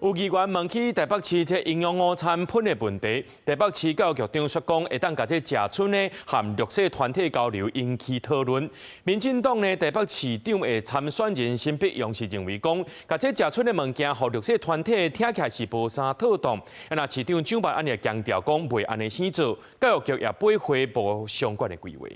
有議員問起台北市這營養午餐糞的問題，台北市教育局長說講，會當共這食賰呢和弱勢團體交流，引起討論。民進黨呢台北市長的參選人沈伯洋是認為講，共這食賰的物件予弱勢團體聽起來是無啥妥當。那市長蔣萬安也強調講，袂按呢做，教育局也駁回無相關的規劃。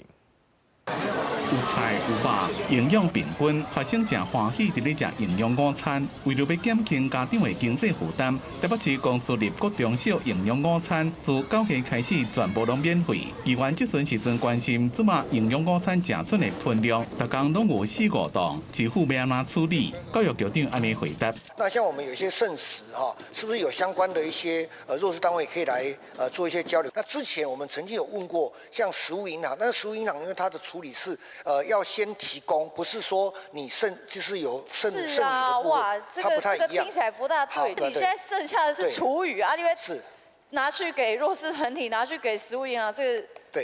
有菜有肉，營養平均，學生誠歡喜佇咧食營養午餐。為著欲減輕家長的經濟負擔，台北市公私立國中小營養午餐自9月開始全部攏免費。議員質詢時陣關心，這馬營養午餐食賰的糞量，逐工攏有四五噸，市府欲按怎處理？教育局長按呢回答：那像我們有一些剩食哈，是不是有相關的一些弱勢單位可以來做一些交流？那之前我們曾經有問過，像食物銀行，但是食物銀行因為它的處理是要先提供，不是說你剩就是有剩餘的部分，這個這個聽起來不大對。你現在剩下的是廚餘啊，因為拿去給弱勢團體，拿去給食物銀行，這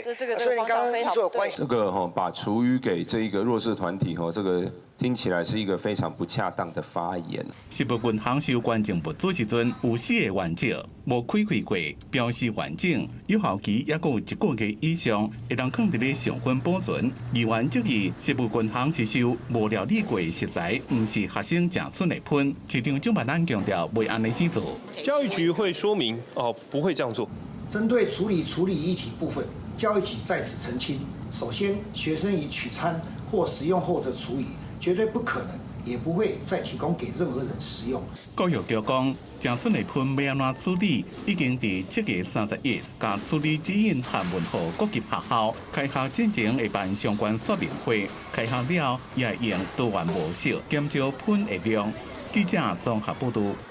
個這個所以你剛剛非常不對。這個哈，把廚餘給這一個弱勢團體，哈，這個聽起來是一個非常不恰當的發言。食物銀行收捐贈物資時陣有四個原則：無開開過，標示完整，有效期猶閣有一個月以上，會當囥佇咧常溫保存。議員質疑食物銀行是收無料理過的食材，毋是學生食賰的糞。市長蔣萬安強調，袂按呢做。教育局會說明哦，不會這樣做。針對處理議題部分，教育局在此澄清：首先，學生已取餐或食用後的廚餘，絕對不可能，也不會再提供給任何人食用。教育局講，食賰的糞欲按怎處理，已經佇7月31日，共處理指引函文予各級學校，開學進前會辦相關說明會，開學了也會用多元模式減少糞的量。記者綜合報導。